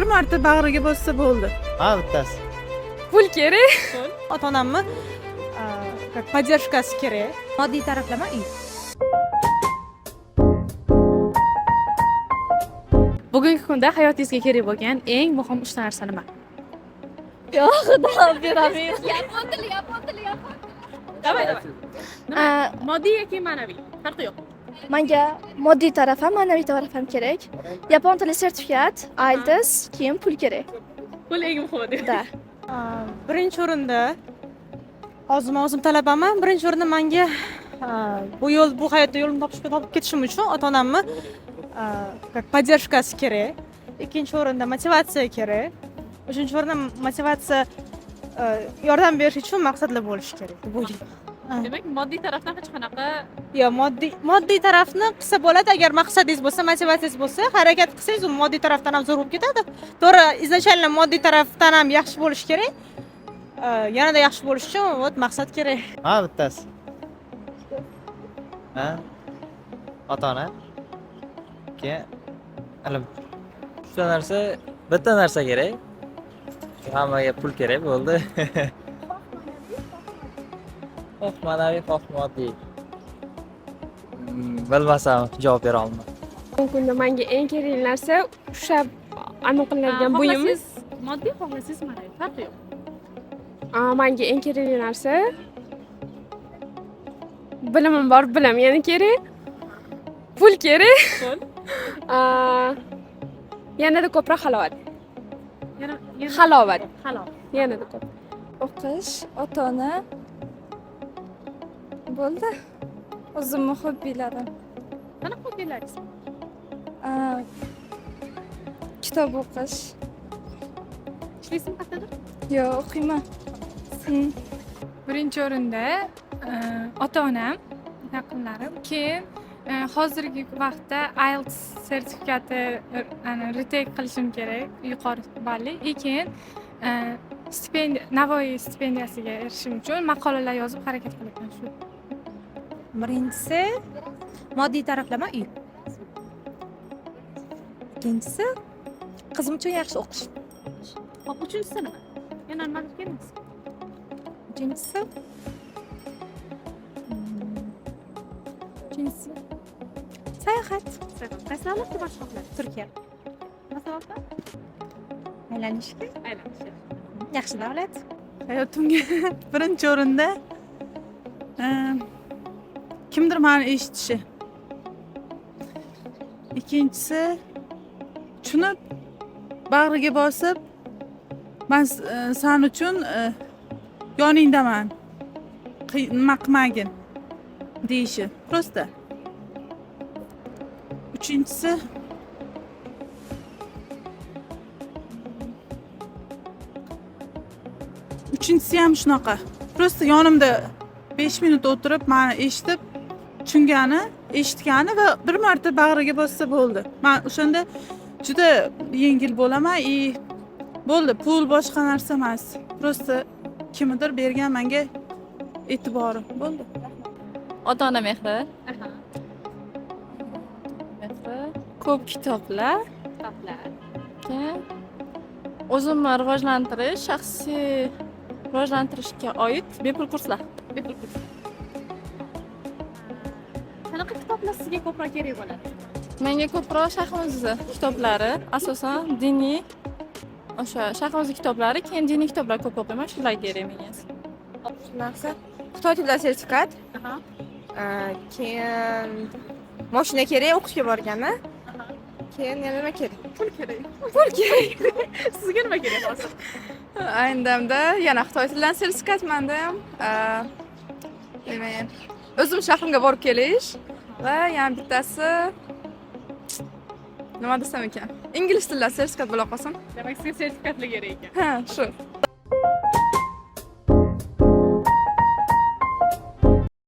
Bir marta bag'riga bossa bo'ldi. Ha, bittasi. Pul kerak. Ota onamni как поддержка si kerak. Moddiy taraflama uy. Bugungi kunda hayotingizga kerak bo'lgan eng muhim uchta narsa nima? Yo'q, xudo berolmayman. Yapon tili, yapon tili, yapon. Давай, давай. Nima? Moddiy yoki ma'naviy? Farqi yo'q. Menga moddiy taraf ham, ma'naviy taraf ham kerak. Yapon tili sertifikat, IELTS, keyin pul kerak. Pul eng muhimi deb. Да. Birinchi o'rinda hozir man o'zim talabaman. Birinchi o'rinda menga bu yo'l, bu hayotda yo'limni topishga, topib ketishim uchun ota onamni как поддержка si kerak. Ikkinchi o'rinda motivatsiya kerak. Uchinchi o'rinda motivatsiya yordam berish uchun maqsadlar bo'lishi kerak deb o'ylayman. Demak, moddiy tarafdan hech qanaqa Yo, moddiy tarafni qilsa bo'ladi, agar maqsadingiz bo'lsa, motivatsiyangiz bo'lsa, harakat qilsangiz, u moddiy tarafdan ham zo'r bo'lib ketadi. To'g'ri, изначально moddiy tarafdan ham yaxshi bo'lishi kerak. Yanada yaxshi bo'lish uchun вот maqsad kerak. Ha, bittasi. Ha? Ota ona. Keyin ilm. Uchta narsa, bitta narsa kerak. Hammaga pul kerak bo'ldi. Xoh ma'naviy, xoh moddiy. Bilmasam javob bera olmayman. Bugungi kunda menga eng kerakli narsa ushlab anaqa qilinadigan buyum. Xohlasangiz moddiy, xohlasangiz ma'naviy, farqi yo'q. Menga eng kerakli narsa bilimim bor, bilim yana kerak. Pul kerak. Pul. Yanada ko'proq halovat. Yana Halovat. Halovat. Yanada ko'p. O'qish, ota ona bo'ldi. O'zimni hobbilarim. Qanaqa hobbilaringiz? Kitob o'qish. Ishlaysizmi qayerdadir? Yo'q, o'qiyman. Birinchi o'rinda ota onam, yaqinlarim, keyin hozirgi vaqtda IELTS sertifikati ana retake qilishim kerak, yuqori balli, и keyin stipendiya, Navoiy stipendiyasiga erishishim uchun maqolalar yozib harakat qilyapman shu. Birinchisi moddiy taraflama uy. Ikkinchisi qizim uchun yaxshi o'qish. Xo'p, uchinchisi nima? Yana nimadir kerak? Uchinchisi sayohat. Qaysi davlatga borishni xohlaysiz? Turkiya. Nima sababdan? Aylanishga. Aylanish. Yaxshi davlat. Hayotimga birinchi o'rinda kimdir mani eshitishi. Ikkinchisi tushunib, bag'riga bosib, man san uchun yoningdaman, nima qilmagin deyishi. Просто. Uchinchisi ham shunaqa. Просто yonimda 5 minut o'tirib, mani eshitib, tushungani, eshitgani va bir marta bag'riga bossa bo'ldi. Man o'shanda juda yengil bo'laman и bo'ldi, pul boshqa narsa emas. Просто kimnidir bergan menga e'tibori bo'ldi. Ota ona mehri. Mehri, ko'p kitoblar. Kitoblar. Keyin o'zimni rivojlantirish, shaxsiy rivojlantirishga oid bepul kurslar. Bepul kurs. Qanaqa kitoblar sizga ko'proq kerak bo'ladi? Menga ko'proq Shayximizni kitoblari, asosan diniy, o'sha Shayximizni kitoblari, keyin diniy kitoblar ko'p o'qiyman, shular kerak menga. Narsa xitoy tilida sertifikat. Keyin moshina kerak o'qishga borganda. Keyin yana nima kerak? Pul kerak. Pul kerak. Sizga nima kerak hozir? Ayni damda yana xitoy tilidan sertifikat manda ham. Demak, o'zim shahrimga borib kelish va yana bittasi nima desam ekan? Ingliz tilidan sertifikat bo'la qolsin. Demak, sizga sertifikatlar kerak ekan. Ha, shu.